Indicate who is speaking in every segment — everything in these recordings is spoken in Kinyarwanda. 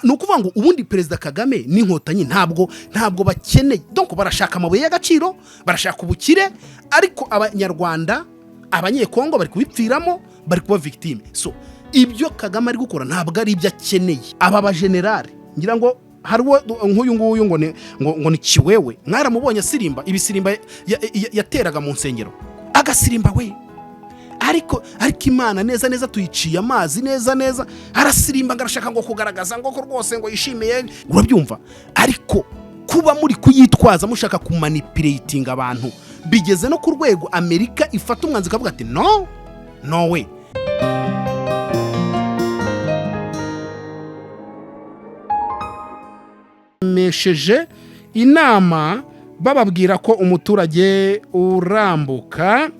Speaker 1: Ni ukuvuga ngo ubundi Perezida Kagame n'Inkotanyi ntabwo bakeneye, donc barashaka amabuye y'agaciro, barashaka ubukire, ariko Abanyarwanda, Abanyekongo bari kubipfiramo, bari kuba victime. So ibyo Kagame ari gukora ntabwo ari ibyo akeneye. Aba bajenerali, ngira ngo hari uwo nk'uyu nguyu ngo ni Kiwewe, mwaramubonye asirimba ibisirimba yateraga mu nsengero, agasirimba we, ariko Imana neza neza tuyiciye amazi neza neza. Arasirimba ngo arashaka ngo kugaragaza ngo ko rwose ngo yishimiye, urabyumva? Ariko kuba muri kuyitwaza mushaka kumanipulatinga abantu, bigeze no ku rwego Amerika ifata umwanzuro ikavuga ati: "No, no way." Mesheje inama bababwira ko umuturage urambuka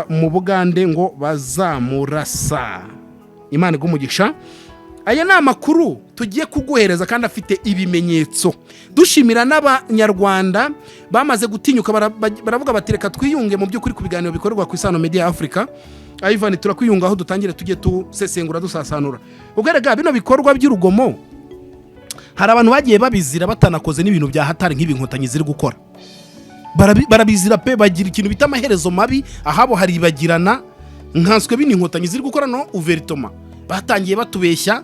Speaker 1: mu Bugande ngo bazamurasa. Imana umugisha. Aya ni amakuru tugiye kuguhereza kandi afite ibimenyetso. Dushimira n'Abanyarwanda bamaze gutinyuka, baravuga bati: "Reka twiyunge." Mu by'ukuri, ku biganiro bikorerwa ku Isano Media Africa, Ivan, turakwiyungaho, dutangire tujye tusesengura, dusasanura. Ubwo erega bino bikorwa by'urugomo hari abantu bagiye babizira batanakoze n'ibintu bya hatari nk'ibi Inkotanyi ziri gukora. Barabizira pe, bagira ikintu bita amaherezo mabi, ahabo haribagirana, nkanswe bino Inkotanyi ziri gukora. No ouvertement batangiye batubeshya,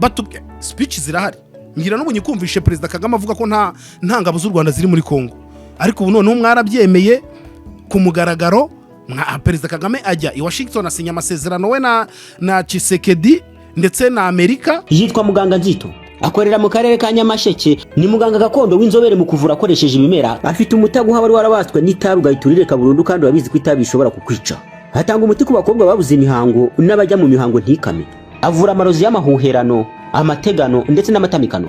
Speaker 1: batubwe speech zirahari, ngira n'ubu nyikumvishe Perezida Kagame avuga ko nta ngabo z'u Rwanda ziri muri Kongo. Ariko ubu noneho mwarabyemeye ku mugaragaro, Perezida Kagame ajya i Washington asinya amasezerano we na Tshisekedi ndetse na Amerika.
Speaker 2: Yitwa muganga Nzito, akorera mu karere ka Nyamasheke. Ni muganga gakondo w'inzobere mu kuvura akoresheje ibimera. Afite umutaguha wari warabaswe n'itabi ugahita urireka burundu, kandi urabizi ko itabi rishobora kukwica. Atanga umuti ku bakobwa babuze imihango n'abajya mu mihango ntikame. Avura amarozi y'amahuherano, amategano ndetse n'amatamikano.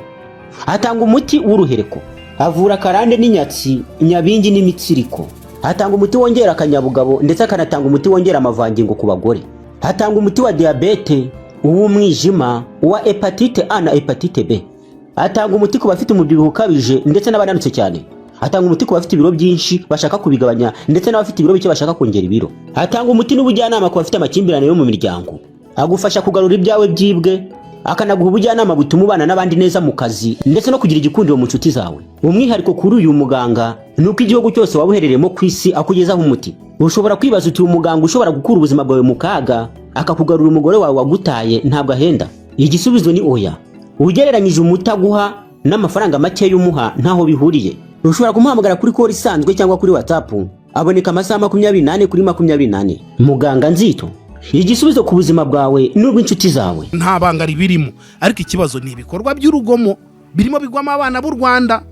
Speaker 2: Atanga umuti w'uruhereko, avura karande n'inyatsi, nyabingi n'imitsiriko. Atanga umuti wongera akanyabugabo, ndetse akanatanga umuti wongera amavangingo ku bagore. Atanga umuti wa diyabete, uw'umwijima, uwa hépatite A na hépatite B. Atanga umuti ku bafite umubyibuho ukabije ndetse n'abananutse cyane. Atanga umuti ku bafite ibiro byinshi bashaka kubigabanya, ndetse n'abafite ibiro bike bashaka kongera ibiro. Atanga umuti n'ubujyanama ku bafite amakimbirane yo mu miryango. Agufasha kugarura ibyawe byibwe, akanaguha ubujyanama butuma ubana n'abandi neza mu kazi, ndetse no kugira igikundiro mu nshuti zawe. Umwihariko kuri uyu muganga ni uko igihugu cyose waba uherereyemo ku isi akugezaho umuti. Ushobora kwibaza uti: "Umuganga ushobora gukura ubuzima bwawe mu kaga, akakugarura umugore wawe wagutaye, ntabwo ahenda?" Igisubizo ni oya. Ugereranyije umuti aguha n'amafaranga make umuha, ntaho bihuriye. Ushobora kumuhamagara kuri call isanzwe cyangwa kuri WhatsApp. Aboneka amasaha 24 kuri 24. Muganga Nzito, igisubizo ku buzima bwawe n'ubw'inshuti zawe.
Speaker 1: Nta banga ribirimo, ariko ikibazo ni ibikorwa by'urugomo birimo bigwamo abana b'u Rwanda.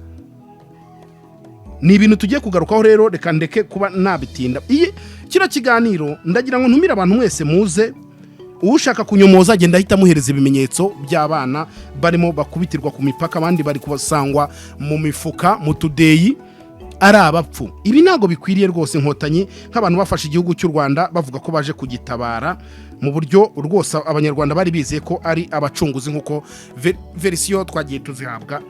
Speaker 1: Ni ibintu tugiye kugarukaho rero, reka ndeke kuba nabitinda. Iyi kino kiganiro ndagira ngo ntumire abantu mwese muze. Ushaka kunyomoza agenda ahita amuhereza ibimenyetso by'abana barimo bakubitirwa ku mipaka, abandi bari kubasangwa mu mifuka, mu tudeyi, ari abapfu. Ibi ntabwo bikwiriye rwose. Inkotanyi nk'abantu bafashe igihugu cy'u Rwanda bavuga ko baje kugitabara mu buryo rwose Abanyarwanda bari bizeye ko ari abacunguzi, nk'uko version twagiye tuzihabwa,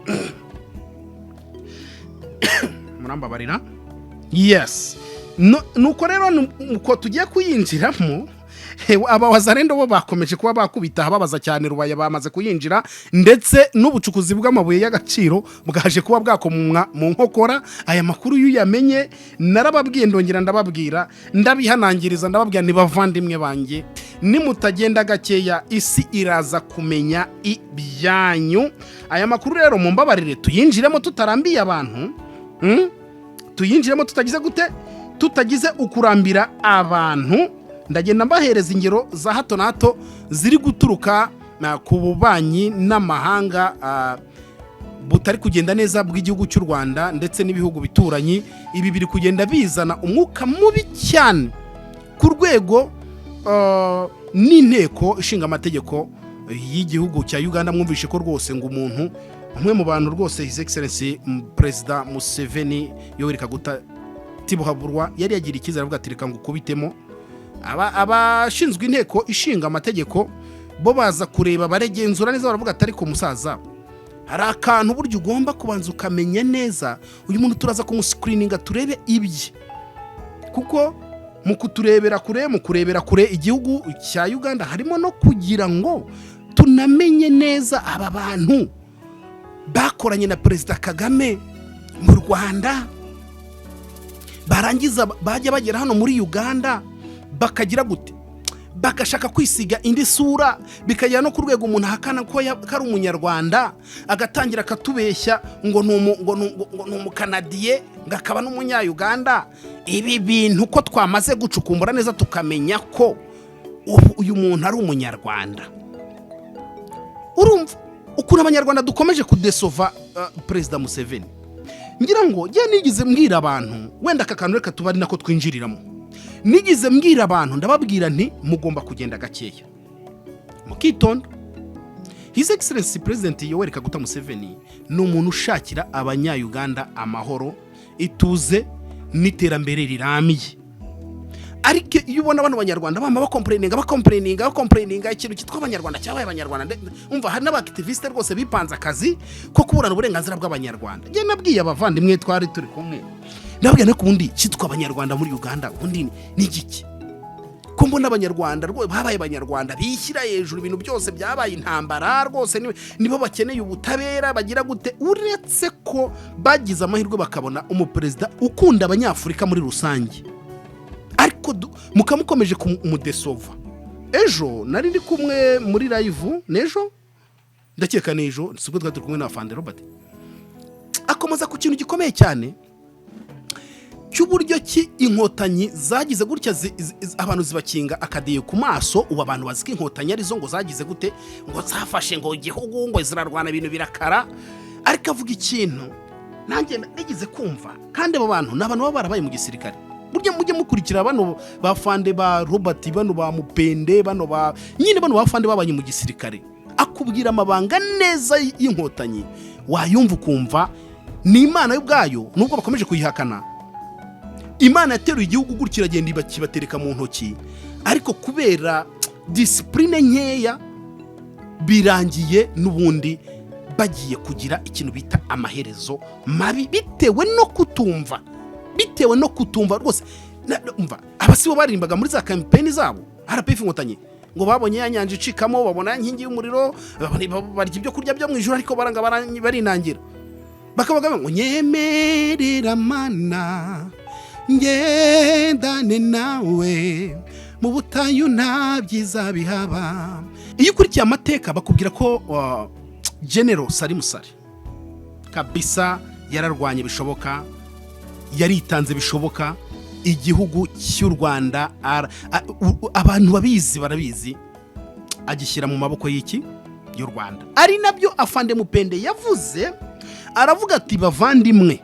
Speaker 1: murambabarira. Yes. Nuko rero nuko tugiye kuyinjiramo. Aba Wazalendo bo bakomeje kuba bakubita ababaza cyane Rubaya, bamaze kuyinjira, ndetse n'ubucukuzi bw'amabuye y'agaciro bwaje kuba bwakomwa mu nkokora. Aya makuru iyo uyamenye, narababwiye, ndongera ndababwira, ndabihanangiriza, ndababwira: ni bavandimwe banjye, nimutagenda gakeya isi iraza kumenya ibyanyu. Aya makuru rero mumbabarire tuyinjiremo tutarambiye abantu, Tuyinjiremo tutagize gute? Tutagize ukurambira abantu. Ndagenda mbahereza ingero za hato na hato ziri guturuka ku bubanyi n'amahanga butari kugenda neza bw'igihugu cy'u Rwanda ndetse n'ibihugu bituranyi. Ibi biri kugenda bizana umwuka mubi cyane ku rwego n'inteko ishinga amategeko y'igihugu cya Uganda. Mwumvishe ko rwose ngo umuntu umwe mu bantu rwose His Excellency Perezida Museveni Yoweri Kaguta Tibuhaburwa yari yagira icyizere, avuga ati: "Reka ngo ukubitemo." Abashinzwe inteko ishinga amategeko bo baza kureba, baregenzura neza, baravuga ati: "Ariko musaza, hari akantu burya ugomba kubanza ukamenya neza. Uyu muntu turaza kumuscreeninga turebe ibye." Kuko mu kuturebera kure, mu kurebera kure igihugu cya Uganda, harimo no kugira ngo Tunamenye neza aba bantu bakoranye na Perezida Kagame mu Rwanda, barangiza bajya bagera hano muri Uganda bakagira gute? Bagashaka kwisiga indi sura, bikagera no ku rwego umuntu ahakana ko ari Umunyarwanda, agatangira akatubeshya ngo ni Umukanadiye, ngo akaba n'Umunyayuganda. Ibi bintu ko twamaze gucukumbura neza, tukamenya ko ubu uyu muntu ari Umunyarwanda. Urumva ukuntu Abanyarwanda dukomeje kudesova Perezida Museveni? Ngira ngo njye nigeze mbwira abantu, wenda aka kantu reka tuba ari nako twinjiriramo. Nigeze mbwira abantu, ndababwira nti: "Mugomba kugenda gakeya, mukitonda." His Excellency President Yoweri Kaguta Museveni ni umuntu ushakira Abanyayuganda amahoro, ituze n'iterambere rirambye. Ariko iyo ubona bano Banyarwanda bama bacomplaininga, bacomplaininga, bacomplaininga, ikintu cyitwa Abanyarwanda cyabaye Abanyarwanda. Umva, hari n'aba activiste rwose bipanze akazi ko kuburana uburenganzira bw'Abanyarwanda. Njye nabwiye abavandimwe twari turi kumwe, ndababwira: "Ariko ubundi cyitwa Abanyarwanda muri Uganda ubundi ni igiki? Ko mbona Abanyarwanda rwose babaye Abanyarwanda, bishyira hejuru, ibintu byose byabaye intambara rwose, nibo bakeneye ubutabera, bagira gute?" Uretse ko bagize amahirwe bakabona umuperezida ukunda Abanyafurika muri rusange, ariko mukamukomeje kumudesova. Ejo nari ndi kumwe muri live, n'ejo ndakeka, n'ejo sibwo, twari turi kumwe na Fande Robert, akomeza ku kintu gikomeye cyane cy'uburyo ki Inkotanyi zagize gutya, abantu zibakinga akadiyo ku maso. Ubu abantu bazi ko Inkotanyi arizo ngo zagize gute, ngo zafashe ngo igihugu, ngo zirarwana, ibintu birakara. Ariko avuga ikintu nanjye nigeze kumva, kandi abo bantu ni abantu baba barabaye mu gisirikare. Burya mujye mukurikira bano ba Fande ba Robert, bano ba Mupende, bano ba nyine, bano ba Fande babanye mu gisirikare, akubwira amabanga neza y'Inkotanyi, wayumva ukumva ni Imana y'ubwayo. Nubwo bakomeje kuyihakana, Imana yateruye igihugu gutya iragenda ibakibatereka mu ntoki, ariko kubera discipline nkeya birangiye n'ubundi bagiye kugira ikintu bita amaherezo mabi, bitewe no kutumva, bitewe no kutumva rwose. Umva, aba si bo baririmbaga muri za campaign zabo RPF Inkotanyi ngo babonye ya nyanja icikamo, babona ya nkingi y'umuriro, barya ibyo kurya byo mu ijoro, ariko baranga barinangira, bakabaga ngo: "Nyemerera Mana ngendane nawe mu butayu, nta byiza bihaba." Iyo ukurikiye amateka, bakubwira ko General Salim Saleh kabisa yararwanye bishoboka, yaritanze bishoboka. Igihugu cy'u Rwanda abantu babizi barabizi, agishyira mu maboko y'iki? Y'u Rwanda. Ari nabyo Afande Mupende yavuze, aravuga ati: "Bavandimwe,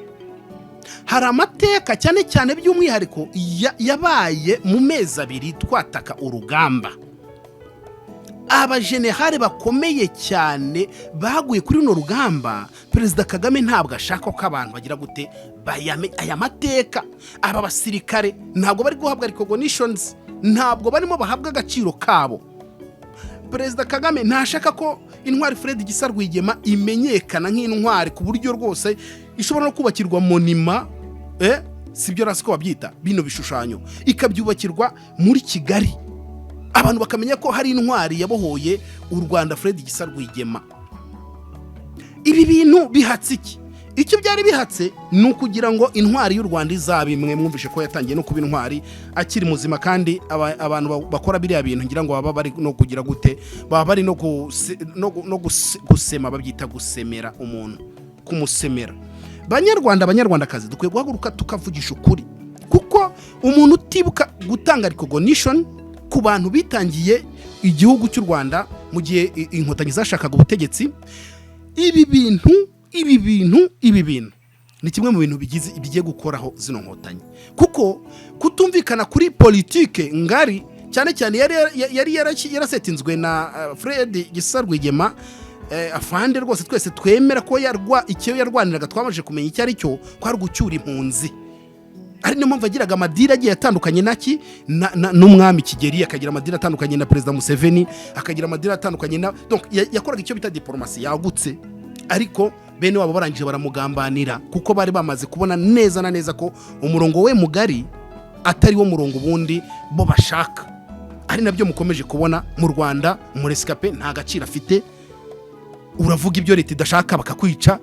Speaker 1: hari amateka, cyane cyane by'umwihariko yabaye mu mezi 2 twataka urugamba. Abajenerali bakomeye cyane baguye kuri runo rugamba. Perezida Kagame ntabwo ashaka ko abantu bagira gute? Bayame aya mateka. Aba basirikare ntabwo bari guhabwa recognitions, ntabwo barimo bahabwa agaciro kabo. Perezida Kagame ntashaka ko intwari Fred Gisa Rwigema imenyekana nk'intwari ku buryo rwose ishobora no kubakirwa monument, si byo rasi ko babyita, bino bishushanyo, ikabyubakirwa muri Kigali, abantu bakamenya ko hari intwari yabohoye u Rwanda, Fred Gisa Rwigema. Ibi bintu bihatse iki? Icyo byari bihatse ni ukugira ngo intwari y'u Rwanda izaba imwe." Mwumvishe ko yatangiye no kuba intwari akiri muzima, kandi abantu bakora biriya bintu ngira ngo baba bari no kugira gute? Baba bari no gusema, babyita gusemera umuntu, kumusemera. Banyarwanda, Abanyarwandakazi, dukwiye guhaguruka tukavugisha ukuri, kuko umuntu utibuka gutanga recognition ku bantu bitangiye igihugu cy'u Rwanda mu gihe Inkotanyi zashakaga ubutegetsi, ibi bintu ni kimwe mu bintu bigize bigiye gukoraho zino Nkotanyi, kuko kutumvikana kuri politike ngari cyane cyane yari yarasetinzwe na Fred Gisa Rwigema, afande rwose twese twemera ko yarwa icyo yarwaniraga, twabanje kumenya icyo ari cyo, ko ari ugucyura impunzi. Ari niyo mpamvu yagiraga ama deal agiye atandukanye naki n'umwami Kigeli, akagira ama deal atandukanye na Perezida Museveni, akagira ama deal atandukanye na, donc yakoraga icyo bita diporomasi yagutse. Ariko bene wabo barangije baramugambanira, kuko bari bamaze kubona neza na neza ko umurongo we mugari atari wo murongo ubundi bo bashaka. Ari nabyo mukomeje kubona mu Rwanda. Umu rescapé nta gaciro afite. Uravuga ibyo leta idashaka, bakakwica.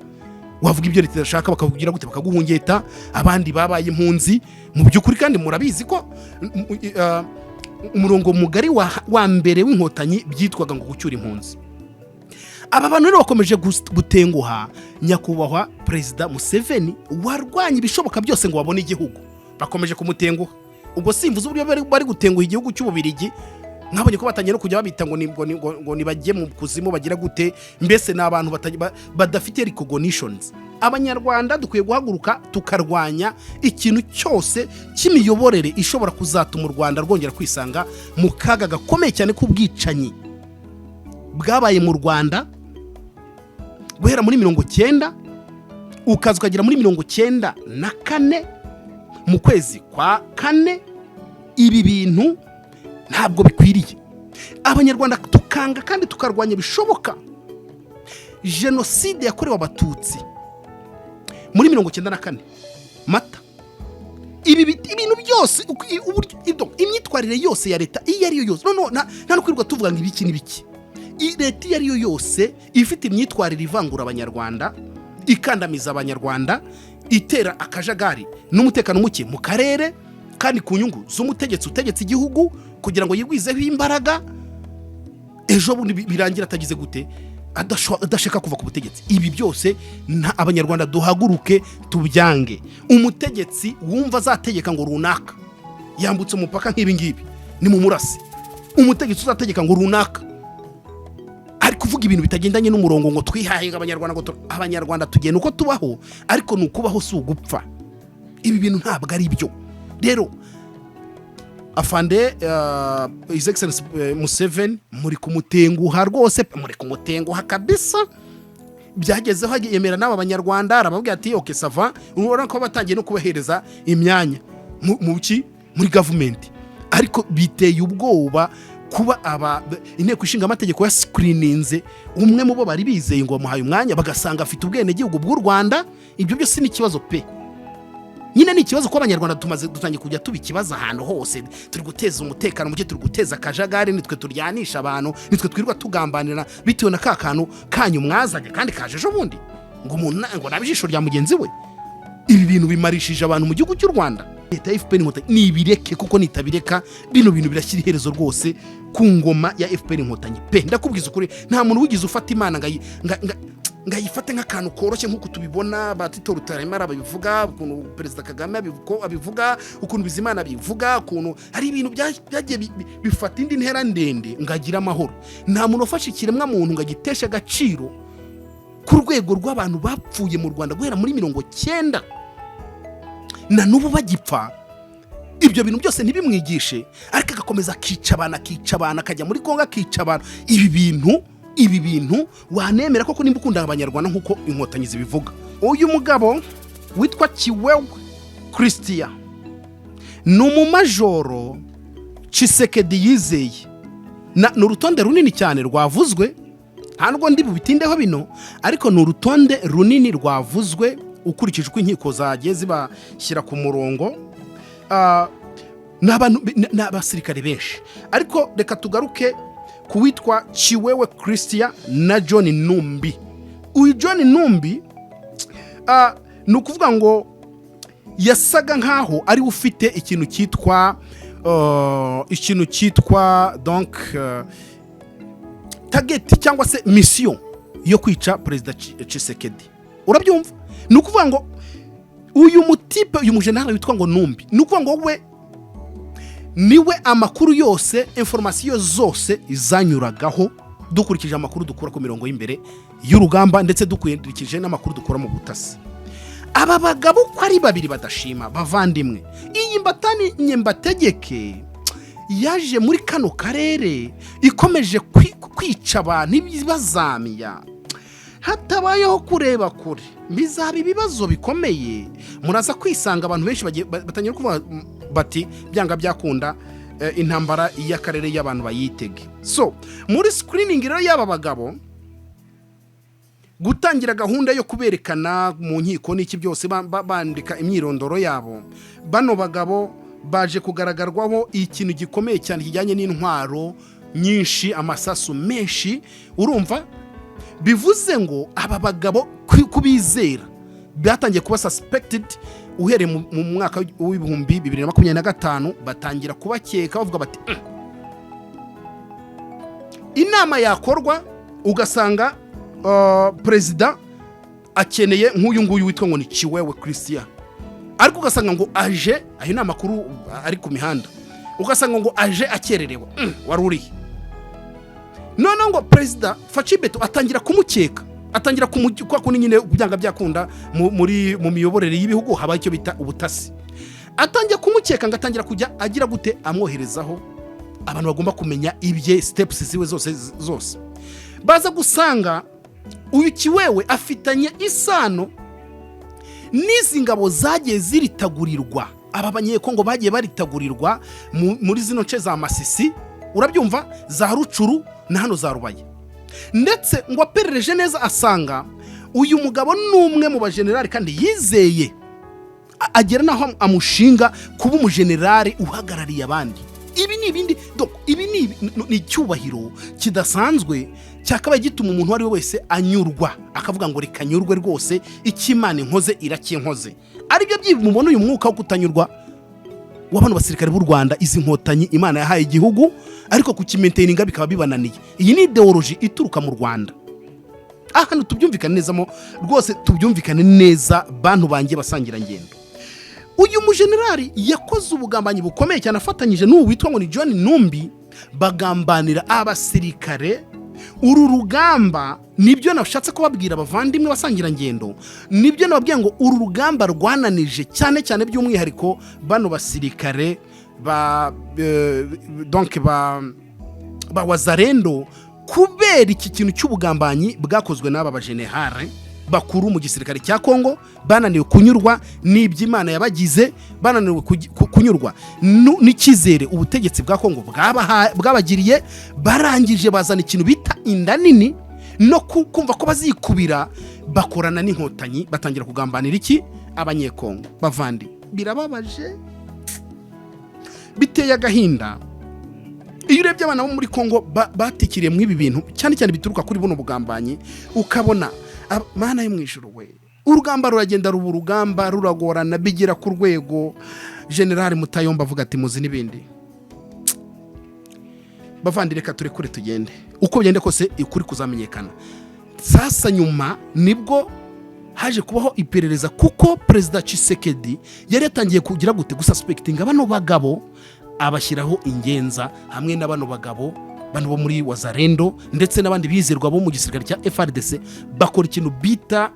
Speaker 1: Wavuga ibyo leta idashaka, bakakugira gute? Bakaguhungeta. Abandi babaye impunzi mu by'ukuri. Kandi murabizi ko umurongo mugari wa mbere w'Inkotanyi byitwaga ngo gucyura impunzi. Aba bantu rero bakomeje gutenguha nyakubahwa Perezida Museveni, warwanya ibishoboka byose ngo babone igihugu. Bakomeje kumutenguha. Ubwo simvuze uburyo bari gutenguha igihugu cy'Ububirigi. Mwabonye ko batangiye no kujya babita ngo nibajye mu kuzimu, bagira gute. Mbese ni abantu badafite recognitions. Abanyarwanda dukwiye guhaguruka tukarwanya ikintu cyose cy'imiyoborere ishobora kuzatuma u Rwanda rwongera kwisanga mu kaga gakomeye cyane k'ubwicanyi bwabaye mu Rwanda guhera muri 90, ukaza ukagera muri 94 mu kwezi kwa kane. Ibi bintu ntabwo bikwiriye. Abanyarwanda tukanga kandi tukarwanya bishoboka jenoside yakorewe Abatutsi muri 94 Mata. Ibi ibintu byose, uburyo imyitwarire yose ya leta iyo ari yo yose, no nta no kwirirwa tuvuga ngo ibiki n'ibiki. Leta iyo ari yo yose ifite imyitwarire ivangura Abanyarwanda, ikandamiza Abanyarwanda, itera akajagari n'umutekano muke mu karere, kandi ku nyungu z'umutegetsi utegetse igihugu kugira ngo yigwizeho imbaraga, ejo bundi birangira atagize gute, adashaka kuva ku butegetsi. Ibi byose Abanyarwanda duhaguruke tubyange. Umutegetsi wumva azategeka ngo runaka yambutse umupaka nk'ibi ngibi, ni mu murasi. Umutegetsi uzategeka ngo runaka ari kuvuga ibintu bitagendanye n'umurongo, ngo twihaye Abanyarwanda, ngo Abanyarwanda tugenda uko tubaho, ariko ni ukubaho si ugupfa. Ibi bintu ntabwo ari byo. Rero afande His Excellency Museveni, muri kumutenguha rwose, muri kumutenguha kabisa. Byagezeho yemera n'aba Banyarwanda, arababwira ati: "OK, ça va." Urabona ko batangiye no kubahereza imyanya mu ki, muri gavumenti. Ariko biteye ubwoba kuba aba Inteko Ishinga Amategeko yasikirininze umwe mu bo bari bizeye ngo bamuhaye umwanya, bagasanga afite ubwenegihugu bw'u Rwanda. Ibyo byose ni ikibazo pe. Nyine ni ikibazo ko Abanyarwanda tumaze dutangiye kujya tuba ikibazo ahantu hose. Turi guteza umutekano muke, turi guteza akajagari, nitwe turyanisha abantu, nitwe twirirwa tugambanira bitewe na ka kantu kanyu mwazanye kandi kaje ejo bundi, ngo umuntu ngo nabe ijisho rya mugenzi we. Ibi bintu bimarishije abantu mu gihugu cy'u Rwanda. Leta ya FPR Inkotanyi nibireke, kuko nitabireka bino bintu birashyira iherezo rwose ku ngoma ya FPR Inkotanyi pe. Ndakubwiza ukuri, nta muntu wigeze ufata Imana ngo ayifate nk'akantu koroshye nk'uko tubibona ba Tito Rutaremara babivuga, ukuntu Perezida Kagame abivuga, ukuntu Bizimana abivuga, ukuntu hari ibintu byagiye bifata indi ntera ndende ngo agire amahoro. Nta muntu ufashe ikiremwa muntu ngo agiteshe agaciro ku rwego rw'abantu bapfuye mu Rwanda guhera muri 90 na n'ubu bagipfa. Ibyo bintu byose ntibimwigishe, ariko agakomeza akica abantu, akica abantu, akajya muri Kongo akica abantu. Ibi bintu wanemera koko nimba ukunda Abanyarwanda nk'uko Inkotanyi zibivuga? Uyu mugabo witwa Kiwewe Christian ni umumajoro Tshisekedi yizeye. Ni urutonde runini cyane rwavuzwe, nta nubwo ndi bubitindeho bino, ariko ni urutonde runini rwavuzwe ukurikije uko inkiko zagiye zibashyira ku murongo. Ni abantu, ni abasirikare benshi, ariko reka tugaruke ku witwa Kiwewe Christian na John Numbi. Uyu John Numbi, ni ukuvuga ngo yasaga nkaho ariwe ufite ikintu cyitwa donc target cyangwa se mission yo kwica Perezida Tshisekedi. Urabyumva? Ni ukuvuga ngo uyu mutipe, uyu mujenerali witwa ngo Numbi, ni ukuvuga ngo we niwe amakuru yose, information zose zanyuragaho, dukurikije amakuru dukura ku mirongo y'imbere y'urugamba, ndetse dukurikije n'amakuru dukura mu butasi. Aba bagabo uko ari babiri badashima, bavandimwe, iyi mbatani mbategeke yaje muri kano karere ikomeje kwica abantu ibazamiya, hatabayeho kureba kure bizaba ibibazo bikomeye. Muraza kwisanga abantu benshi batangira kuvuga bati: "Byanga byakunda, intambara y'akarere y'abantu bayitege." So muri screening rero y'aba bagabo, gutangira gahunda yo kuberekana mu nkiko n'iki byose, bandika imyirondoro yabo, bano bagabo Baje kugaragarwaho ikintu gikomeye cyane kijyanye n'intwaro nyinshi, amasasu menshi. Urumva, bivuze ngo aba bagabo kubizera byatangiye kuba suspected uhereye mu mwaka w'2025. Batangira kubakeka, bavuga bati: Inama yakorwa ugasanga perezida akeneye nk'uyu nguyu witwa ngo ni Tshiwewe Christian, ariko ugasanga ngo aje." Ayo ni amakuru ari ku mihanda. Ugasanga ngo aje akererewe. Wari urihe? Noneho ngo perezida Fatshi Béton atangira kumukeka, atangira kwa kundi nyine byanga byakunda mu miyoborere y'ibihugu habaho icyo bita ubutasi. Atangira kumukeka, ngo atangira kujya agira gute, amwoherezaho abantu bagomba kumenya ibye, steps ziwe zose zose. Baza gusanga uyu Tshiwewe afitanye isano n'izi ngabo zagiye ziritagurirwa, aba Banyekongo bagiye baritagurirwa muri zino nce za Masisi, urabyumva, za Rutshuru na hano za Rubaya. Ndetse ngo aperereje neza asanga uyu mugabo ni umwe mu bajenerali kandi yizeye, agera n'aho amushinga kuba umujenerali uhagarariye abandi. Ibi ni ibindi. Donc, ibi ni icyubahiro kidasanzwe cyakabaye gituma umuntu uwo ari we wese anyurwa, akavuga ngo reka nyurwe rwose, icyo Imana inkoze irakinkoze. Aribyo mubona uyu mwuka wo kutanyurwa wa bano basirikare b'u Rwanda, izi Nkotanyi Imana yahaye igihugu, ariko kukimaintaininga bikaba bibananiye. Iyi ni idéologie ituruka mu Rwanda. Hano tubyumvikane neza mo rwose, tubyumvikane neza, bantu banjye basangirangendo. Uyu mujenerali yakoze ubugambanyi bukomeye cyane afatanyije n'ubu witwa ngo ni John Numbi, bagambanira abasirikare. Uru rugamba, nibyo nashatse kubabwira, abavandimwe basangirangendo, nibyo nababwiye ngo uru rugamba rwananije cyane cyane by'umwihariko bano basirikare ba donc ba Wazalendo, kubera iki kintu cy'ubugambanyi bwakozwe n'aba bajenerale bakuru mu gisirikare cya Kongo. Bananiwe kunyurwa n'ibyo Imana yabagize, bananiwe kunyurwa n'icyizere ubutegetsi bwa Kongo bwabagiriye. Barangije bazana ikintu bita inda nini no kumva ko bazikubira, bakorana n'Inkotanyi, batangira kugambanira iki? Abanyekongo. Bavandi, birababaje, biteye agahinda iyo urebye abana bo muri Kongo batikiriye muri ibi bintu, cyane cyane bituruka kuri buno bugambanyi, ukabona Mana yo mu ijuru we! Urugamba ruragenda ruba urugamba, ruragorana, bigera ku rwego Generali Mutayomba avuga ati muzi n'ibindi. Bavandi, reka turekure tugende, uko bigenda kose ukuri kuzamenyekana. Sasa nyuma nibwo haje kubaho iperereza, kuko perezida Tshisekedi yari yatangiye kugira gute, gususpectinga bano bagabo, abashyiraho ingenza hamwe na bano bagabo, bano bo muri Wazalendo ndetse n'abandi bizerwa bo mu gisirikare cya FARDC, bakora ikintu bita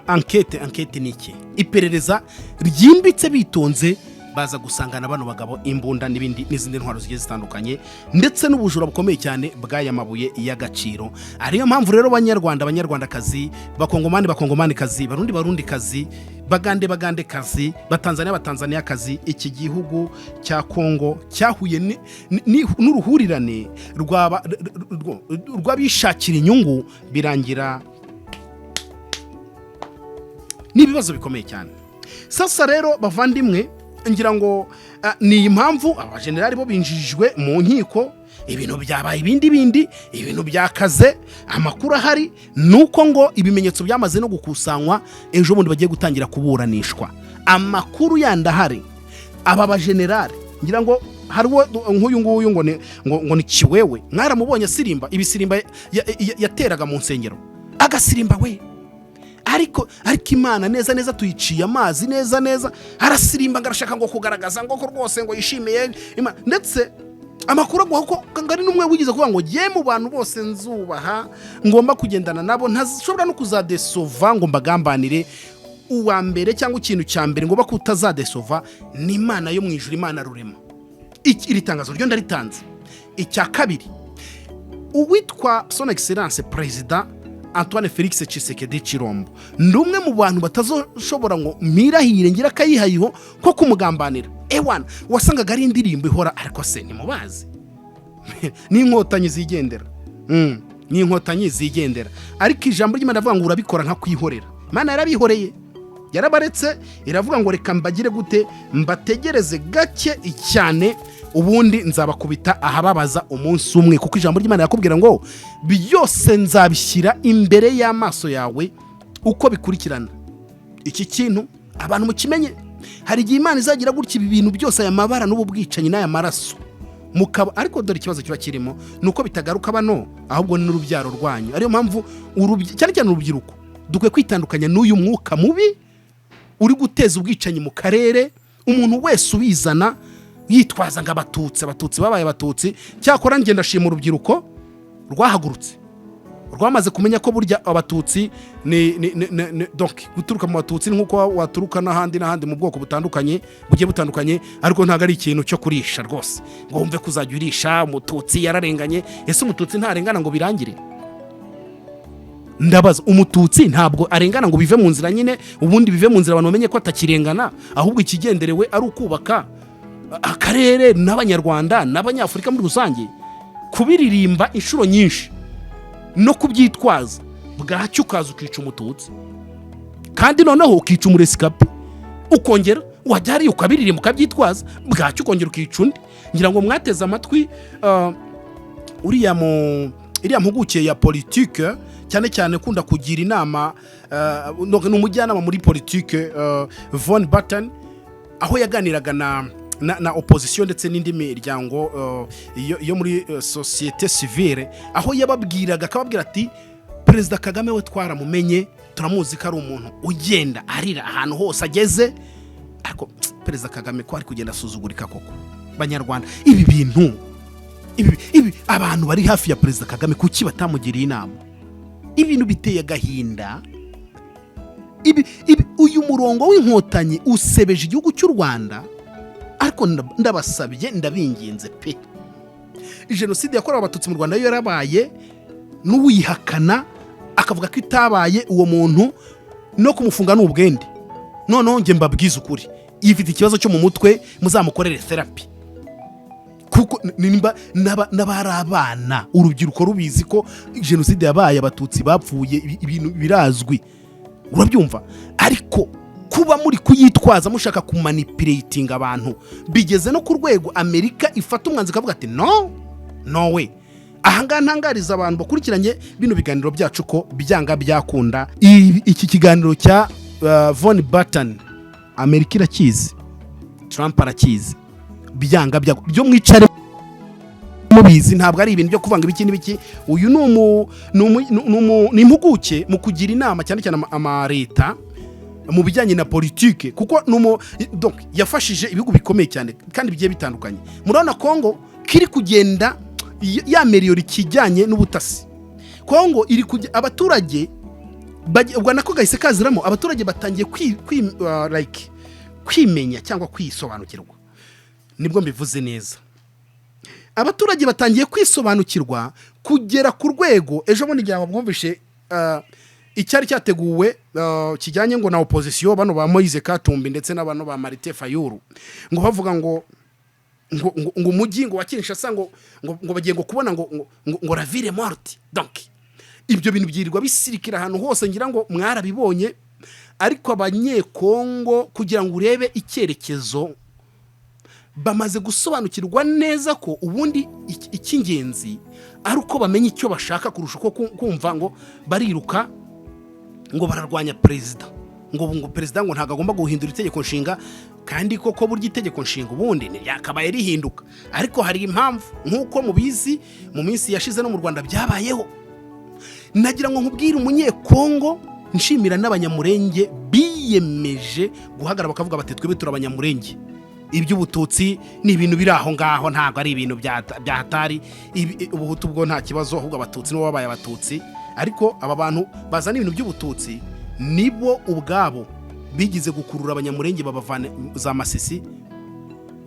Speaker 1: enquête. Enquête ni iki? Iperereza ryimbitse, bitonze, baza gusangana bano bagabo imbunda n'ibindi n'izindi ntwaro zigiye zitandukanye, ndetse n'ubujura bukomeye cyane bw'aya mabuye y'agaciro. Ariyo mpamvu rero, Banyarwanda, Banyarwandakazi, Bakongomani, Bakongomanikazi, Barundi, Barundikazi, Bagande, Bagandekazi, Batanzania, Batanzaniyakazi, iki gihugu cya Kongo cyahuye n'uruhurirane rw'abishakira inyungu, birangira n'ibibazo bikomeye cyane. Sasa rero bavandimwe, ngira ngo ni iyi mpamvu abajenerali bo binjijwe mu nkiko, ibintu byabaye ibindi bindi, ibintu byakaze. Amakuru ahari ni uko ngo ibimenyetso byamaze no gukusanywa, ejo bundi bagiye gutangira kuburanishwa. Amakuru yandi ahari, aba bajenerali, ngira ngo hari uwo nk'uyu nguyu ngo ni Tshiwewe, mwaramubonye asirimba ibisirimba yateraga mu nsengero, agasirimba we. Ariko Imana neza neza tuyiciye amazi neza neza. Arasirimba ngo arashaka ngo kugaragaza ngo ko rwose ngo yishimiye Imana. Ndetse amakuru aguha ko ngo ari n'umwe wigeze kuvuga ngo ye mu bantu bose nzubaha, ngomba kugendana nabo, ntashobora no kuzadécevoir ngo mbagambanire, uwa mbere cyangwa ikintu cya mbere ngomba kutazadécevoir ni Imana yo mu ijuru, Imana rurema. Iri tangazo ryo ndaritanze. Icya kabiri, uwitwa Son Excellence Perezida Antoine Felix Tshisekedi Tshilombo, ni umwe mu bantu batazoshobora ngo mirahire ngira akayihayiho ko kumugambanira. Ewana, wasangaga ari indirimbo ihora. Ariko se ntimubazi ni Inkotanyi zigendera? Ni Inkotanyi zigendera, ariko ijambo ry'Imana rivuga ngo urabikora nka kwihorera. Imana yarabihoreye. Yarabaretse, iravuga ngo reka mbagire gute, mbategereze gake cyane, ubundi nzabakubita ahababaza umunsi umwe, kuko ijambo ry'Imana yakubwira ngo byose nzabishyira imbere y'amaso yawe uko bikurikirana. Iki kintu abantu mukimenye, hari igihe Imana izagira gutya, ibi bintu byose, aya mabara n'ubu bwicanyi n'aya maraso mukaba. Ariko dore ikibazo kiba kirimo ni uko bitagaruka bano, ahubwo ni n'urubyaro rwanyu. Ariyo mpamvu cyane cyane urubyiruko dukwiye kwitandukanya n'uyu mwuka mubi uri guteza ubwicanyi mu karere. Umuntu wese ubizana yitwaza ngo Abatutsi, Abatutsi babaye Abatutsi. Cyakora ngenda ndashima urubyiruko rwahagurutse, rwamaze kumenya ko burya Abatutsi ni donc guturuka mu Batutsi ni nk'uko waturuka n'ahandi n'ahandi mu bwoko butandukanye bugiye butandukanye, ariko ntabwo ari ikintu cyo kurisha rwose ngo wumve ko uzajya urisha Umututsi yararenganye. Ese Umututsi ntarengana ngo birangire? Ndabaza, Umututsi ntabwo arengana ngo bive mu nzira nyine, ubundi bive mu nzira, abantu bamenye ko atakirengana, ahubwo ikigenderewe ari ukubaka akarere n'Abanyarwanda n'Abanyafurika muri rusange? Kubiririmba inshuro nyinshi no kubyitwaza, bwacyo ukaza ukica Umututsi, kandi noneho ukica umurescapé, ukongera wajya hariya ukabiririmba, ukabyitwaza, bwacyo ukongera ukica undi. Ngira ngo mwateze amatwi uriya mu iriya mpuguke ya politike, cyane cyane ukunda kugira inama, ni umujyanama muri politike, Von Batten, aho yaganiraga na opposition ndetse n'indi miryango yo muri société civile, aho yababwiraga, akababwira ati: "Perezida Kagame we twaramumenye, turamuzi ko ari umuntu ugenda arira ahantu hose ageze." Ariko Perezida Kagame ko ari kugenda asuzugurika koko? Banyarwanda, ibi bintu, ibi abantu bari hafi ya Perezida Kagame kuki batamugiriye inama? Ibintu biteye agahinda. Ibi uyu murongo w'Inkotanyi usebeje igihugu cy'u Rwanda. Ariko ndabasabye, ndabinginze pe, jenoside yakorewe Abatutsi mu Rwanda yo yarabaye, n'uwihakana akavuga ko itabaye, uwo muntu no kumufunga ni ubwende. Noneho njye mbabwize ukuri, ifite ikibazo cyo mu mutwe, muzamukorere therapy, kuko nimba n'abari abana, urubyiruko rubizi ko jenoside yabaye, Abatutsi bapfuye, ibintu birazwi, urabyumva? Ariko kuba muri kuyitwaza mushaka kumanipulatinga abantu, bigeze no ku rwego Amerika ifata umwanzuro ikavuga ati: "No, no we." Ahangaha ntangariza abantu bakurikiranye bino biganiro byacu ko byanga byakunda iki kiganiro cya Von Batten, Amerika irakizi, Trump arakizi. Byanga byo mwicare mubizi, ntabwo ari ibintu byo kuvanga ibiki n'ibiki. Uyu ni impuguke mu kugira inama cyane cyane amaleta mu bijyanye na politike, kuko donc yafashije ibihugu bikomeye cyane kandi bigiye bitandukanye. Murabona Kongo kiri kugenda yaméliora ikijyanye n'ubutasi. Kongo iri kujya abaturage ubwo nako gahise kaziramo, abaturage batangiye like, kwimenya cyangwa kwisobanukirwa. Nibwo mbivuze neza, abaturage batangiye kwisobanukirwa kugera ku rwego ejo bundi igihe bwumvishe icyari cyateguwe kijyanye ngo na opposition, bano ba Moise Katumbi ndetse n'abano ba Martin Fayulu, ngo bavuga ngo umujyi ngo wa Kinshasa ngo bagiye ngo kubona ngo la ville morte. Donc ibyo bintu byirirwa bisirikira ahantu hose, ngira ngo mwarabibonye. Ariko Abanyekongo, kugira ngo urebe icyerekezo, bamaze gusobanukirwa neza ko ubundi icy'ingenzi ari uko bamenya icyo bashaka kurusha uko kumva ngo bariruka ngo bararwanya perezida, ngo perezida ngo ntabwo agomba guhindura itegeko nshinga. Kandi koko burya itegeko nshinga ubundi ntiryakabaye rihinduka, ariko hari impamvu, nk'uko mubizi mu minsi yashize no mu Rwanda byabayeho. Nagira ngo nkubwire Umunyekongo, nshimira n'Abanyamurenge biyemeje guhagarara bakavuga bati: "Twebwe turi Abanyamurenge, iby'Ubututsi ni ibintu biri aho ngaho, ntabwo ari ibintu bya hatari. Ubuhutu bwo nta kibazo, ahubwo Abatutsi nibo babaye Abatutsi." Ariko aba bantu bazana ibintu by'Ubututsi nibo ubwabo bigize gukurura Abanyamurenge, babavana za Masisi,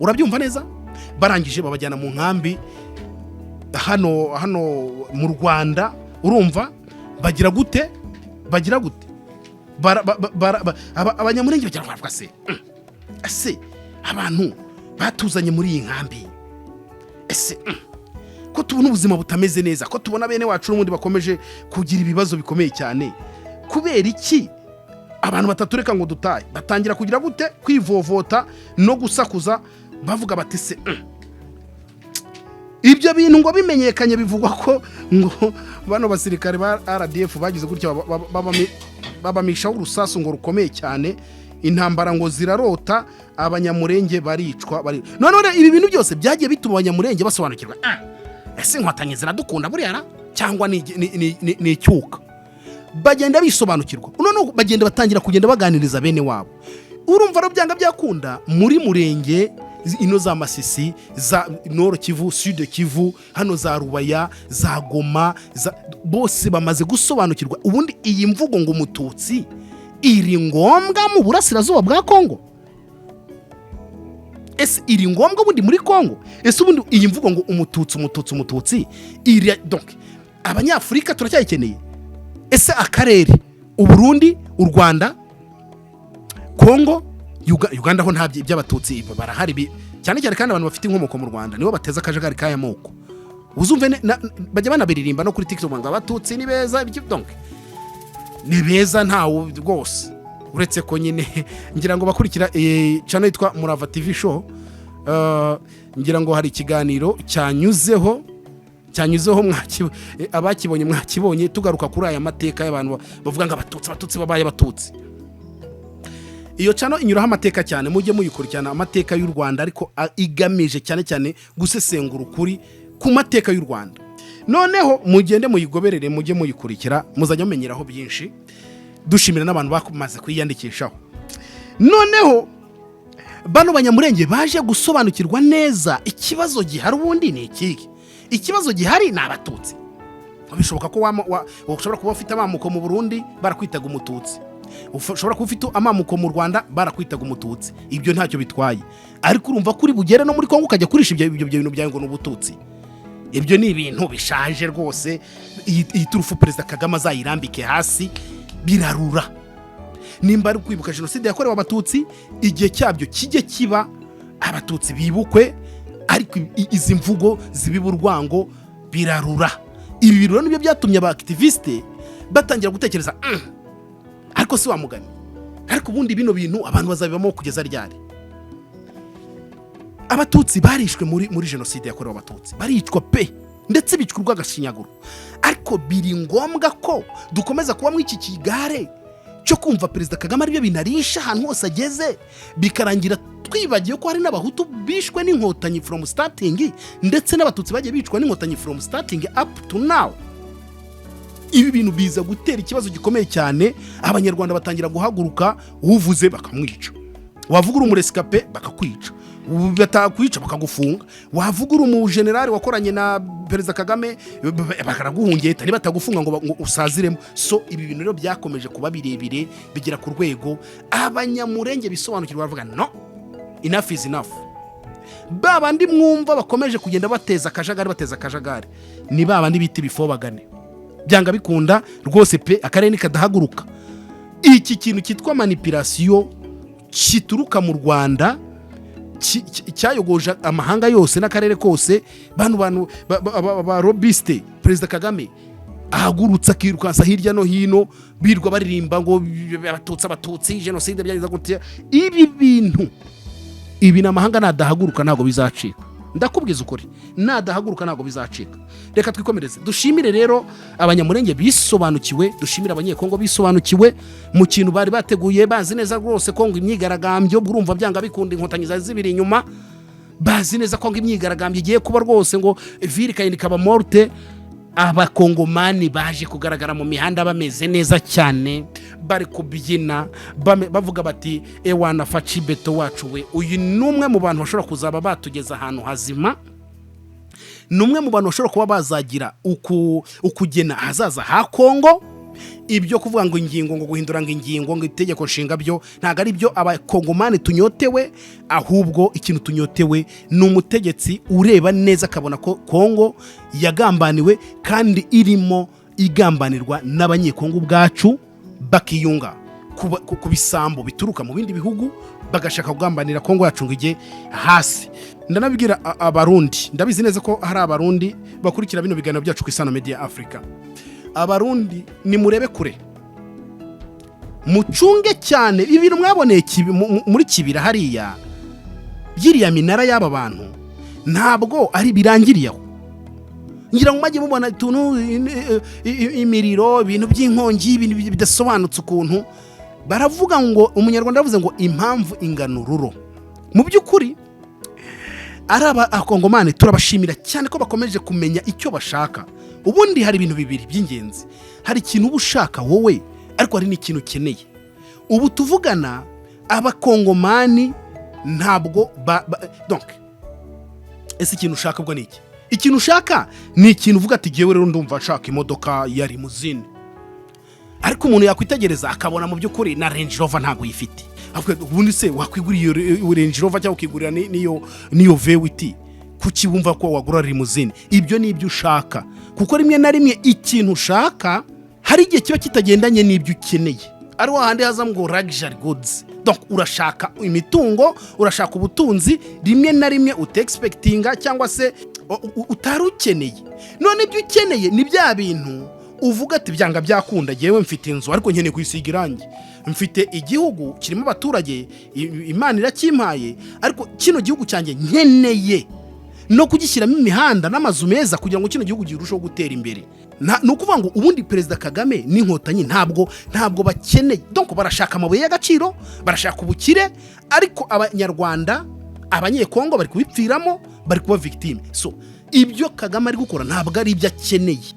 Speaker 1: urabyumva neza, barangije babajyana mu nkambi hano mu Rwanda. Urumva bagira gute? Bagira gute? Abanyamurenge bagira bavuga se: Ese abantu batuzanye muri iyi nkambi, ese ko tubona ubuzima butameze neza, ko tubona bene wacu n'ubundi bakomeje kugira ibibazo bikomeye cyane, kubera iki?" Abantu batatu, reka ngo dutahe. Batangira kugira gute? Kwivovota no gusakuza, bavuga bati: "Se Ibyo bintu ngo bimenyekanye, bivugwa ko ngo bano basirikare ba RDF bagize gutya babamishaho urusasu ngo rukomeye cyane. Intambara ngo zirarota, Abanyamurenge baricwa bari. None rero ibi bintu byose byagiye bituma Abanyamurenge basobanukirwa: "Ah, ese Inkotanyi ziradukunda buriya ra? Cyangwa ni icyuka?" Bagenda bisobanukirwa, noneho bagenda batangira kugenda baganiriza bene wabo. Urumva rero, byanga byakunda, muri Murenge ino za Masisi, za Nord Kivu, Sud Kivu, hano za Rubaya, za Goma, bose bamaze gusobanukirwa. Ubundi iyi mvugo ngo Umututsi iri ngombwa mu burasirazuba bwa Kongo? Ese iri ngombwa ubundi muri Kongo? Ese ubundi iyi mvugo ngo Umututsi, Umututsi, Umututsi iri, donc Abanyafurika turacyayikeneye? Ese akarere, Uburundi, u Rwanda, Kongo, Uganda ho nta by'Abatutsi barahari, cyane cyane kandi abantu bafite inkomoko mu Rwanda nibo bateza akajagari k'aya moko. Uzumve bajya banabiririmba no kuri TikTok ngo Abatutsi ni beza, donc ni beza, ntawe rwose. Uretse ko nyine ngira ngo bakurikira channel yitwa Murava TV Show, ngira ngo hari ikiganiro cyanyuzeho, abakibonye mwakibonye, tugaruka kuri aya mateka y'abantu bavuga ngo Abatutsi, Abatutsi babaye Abatutsi. Iyo channel inyuraho amateka cyane, mujye muyikurikirana, amateka y'u Rwanda, ariko igamije cyane cyane gusesengura ukuri ku mateka y'u Rwanda. Noneho mugende muyigoberere, mujye muyikurikira, muzajya mumenyeraho byinshi. Dushimira n'abantu bamaze kuyiyandikishaho. Noneho bano Banyamurenge baje gusobanukirwa neza ikibazo gihari ubundi ni ikihe. Ikibazo gihari ni Abatutsi. Bishoboka ko ushobora kuba ufite amamuko mu Burundi, barakwitaga Umututsi. Ushobora kuba ufite amamuko mu Rwanda, barakwitaga Umututsi. Ibyo ntacyo bitwaye, ariko urumva ko uri bugere no muri Kongo ukajya kurisha ibyo bintu byawe ngo ni Ubututsi. Ibyo ni ibintu bishaje rwose. Iyi turufu Perezida Kagame azayirambike hasi, birarura. Nimba ari kwibuka jenoside yakorewe Abatutsi, igihe cyabyo kijye kiba, Abatutsi bibukwe, ariko izi mvugo zibiba urwango birarura. Ibi birura nibyo byatumye aba activiste batangira gutekereza: Ariko si wa mugani, ariko ubundi bino bintu abantu bazabibamo kugeza ryari?" Abatutsi barishwe muri jenoside yakorewe Abatutsi, baricwa pe, ndetse bicwa urw'agashinyaguro. Ariko biri ngombwa ko dukomeza kuba muri iki kigare cyo kumva Perezida Kagame aribyo binarisha ahantu hose ageze, bikarangira twibagiwe ko hari n'Abahutu bishwe n'Inkotanyi from starting, ndetse n'Abatutsi bagiye bicwa n'Inkotanyi from starting up to now? Ibi bintu biza gutera ikibazo gikomeye cyane. Abanyarwanda batangira guhaguruka, uvuze bakamwica. Wavuga uri umu rescapé, bakakwica, batakwica bakagufunga. Wavuga uri umujenerali wakoranye na Perezida Kagame, baraguhungeta, niba batagufunga ngo usaziremo. So ibi bintu rero byakomeje kuba birebire, bigera ku rwego Abanyamurenge bisobanukirwa, baravuga: "No, enough is enough." Ba bandi mwumva bakomeje kugenda bateza akajagari, bateza akajagari, ni ba bandi bita ibifobagane. Byanga bikunda rwose pe, akarere nikadahaguruka, iki kintu cyitwa manipulation kituruka mu Rwanda cyayogoje amahanga yose n'akarere kose, bano bantu ba lobbyiste Perezida Kagame ahagurutse akirukansa hirya no hino, birirwa baririmba ngo Abatutsi, Abatutsi, jenoside byagize gutya. Ibi bintu, ibi ni amahanga nadahaguruka ntabwo bizacika. Ndakubwiza ukuri, nadahaguruka ntabwo bizacika. Reka twikomereze. Dushimire rero Abanyamurenge bisobanukiwe, dushimire Abanyekongo bisobanukiwe mu kintu bari bateguye, bazi neza rwose ko ngo imyigaragambyo, urumva byanga bikunda Inkotanyi zari zibiri inyuma, bazi neza ko ngo imyigaragambyo igiye kuba rwose, ngo ville ikagenda ikaba morte. Abakongomani baje kugaragara mu mihanda bameze neza cyane, bari kubyina, bavuga bati: "Ewana Fatshi Béton wacu we, uyu ni umwe mu bantu bashobora kuzaba batugeza ahantu hazima, ni umwe mu bantu bashobora kuba bazagira ukugena ahazaza ha Kongo." Ibyo kuvuga ngo ingingo, ngo guhindura ngo ingingo, ngo itegeko nshinga, byo ntabwo ari byo Abakongomani tunyotewe. Ahubwo ikintu tunyotewe ni umutegetsi ureba neza akabona ko Kongo yagambaniwe, kandi irimo igambanirwa n'Abanyekongo ubwacu, bakiyunga ku bisambo bituruka mu bindi bihugu, bagashaka kugambanira Kongo yacu ngo ijye hasi. Ndanabwira Abarundi, ndabizi neza ko hari Abarundi bakurikira bino biganiro byacu ku Isano Media Africa. Abarundi, nimurebe kure. Mucunge cyane ibintu mwaboneye muri Kibira hariya, by'iriya minara y'aba bantu, ntabwo ari birangiriye aho. Ngira ngo mujye mubona utuntu, imiriro, ibintu by'inkongi, ibintu bidasobanutse ukuntu. Baravuga ngo Umunyarwanda yavuze ngo impamvu ingana ururo. Mu by'ukuri ari Abakongomani, turabashimira cyane ko bakomeje kumenya icyo bashaka. Ubundi hari ibintu bibiri by'ingenzi: hari ikintu uba ushaka wowe, ariko hari n'ikintu ukeneye. Ubu tuvugana, Abakongomani ntabwo donc, ese ikintu ushaka ubwo ni iki? Ikintu ushaka ni ikintu uvuga ati: "Jyewe rero ndumva nshaka imodoka ya limousine," ariko umuntu yakwitegereza akabona mu by'ukuri na Range Rover ntabwo uyifite. Avuga, ubundi se wakwigurira iyo Range Rover cyangwa ukigurira n'iyo V8, kuki wumva ko wagura limousine? Ibyo ni ibyo ushaka, kuko rimwe na rimwe ikintu ushaka hari igihe kiba kitagendanye n'ibyo ukeneye, ari hahandi haza ngo luxury goods. Donc urashaka imitungo, urashaka ubutunzi rimwe na rimwe utexpectinga cyangwa se utari ukeneye. None ibyo ukeneye ni bya bintu uvuga ati: "Byanga byakunda, jyewe mfite inzu ariko nkeneye kuyisiga irangi, mfite igihugu kirimo abaturage, Imana irakimpaye, ariko kino gihugu cyanjye nkeneye no kugishyiramo imihanda n'amazu meza kugira ngo kino gihugu kirusheho gutera imbere." Ni ukuvuga ngo ubundi Perezida Kagame n'Inkotanyi ntabwo bakeneye, donc barashaka amabuye y'agaciro, barashaka ubukire, ariko Abanyarwanda, Abanyekongo bari kubipfiramo, bari kuba victime. So ibyo Kagame ari gukora ntabwo ari ibyo akeneye.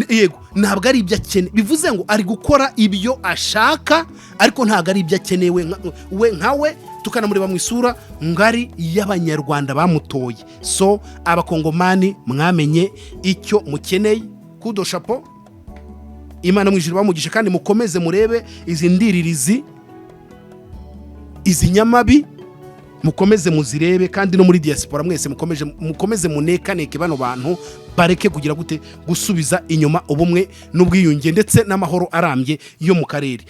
Speaker 1: Yego, ntabwo ari ibyo akeneye. Bivuze ngo ari gukora ibyo ashaka, ariko ntabwo ari ibyo akenewe we nkawe, tukanamureba mu isura ngari y'Abanyarwanda bamutoye. So Abakongomani, mwamenye icyo mukeneye. Kudo chapeau, Imana mu ijuru bamugisha, kandi mukomeze murebe izi ndiririzi, izi nyamabi, mukomeze muzirebe. Kandi no muri diaspora mwese mukomeze munekaneke bano bantu, bareke kugira gute, gusubiza inyuma ubumwe n'ubwiyunge ndetse n'amahoro arambye yo mu karere.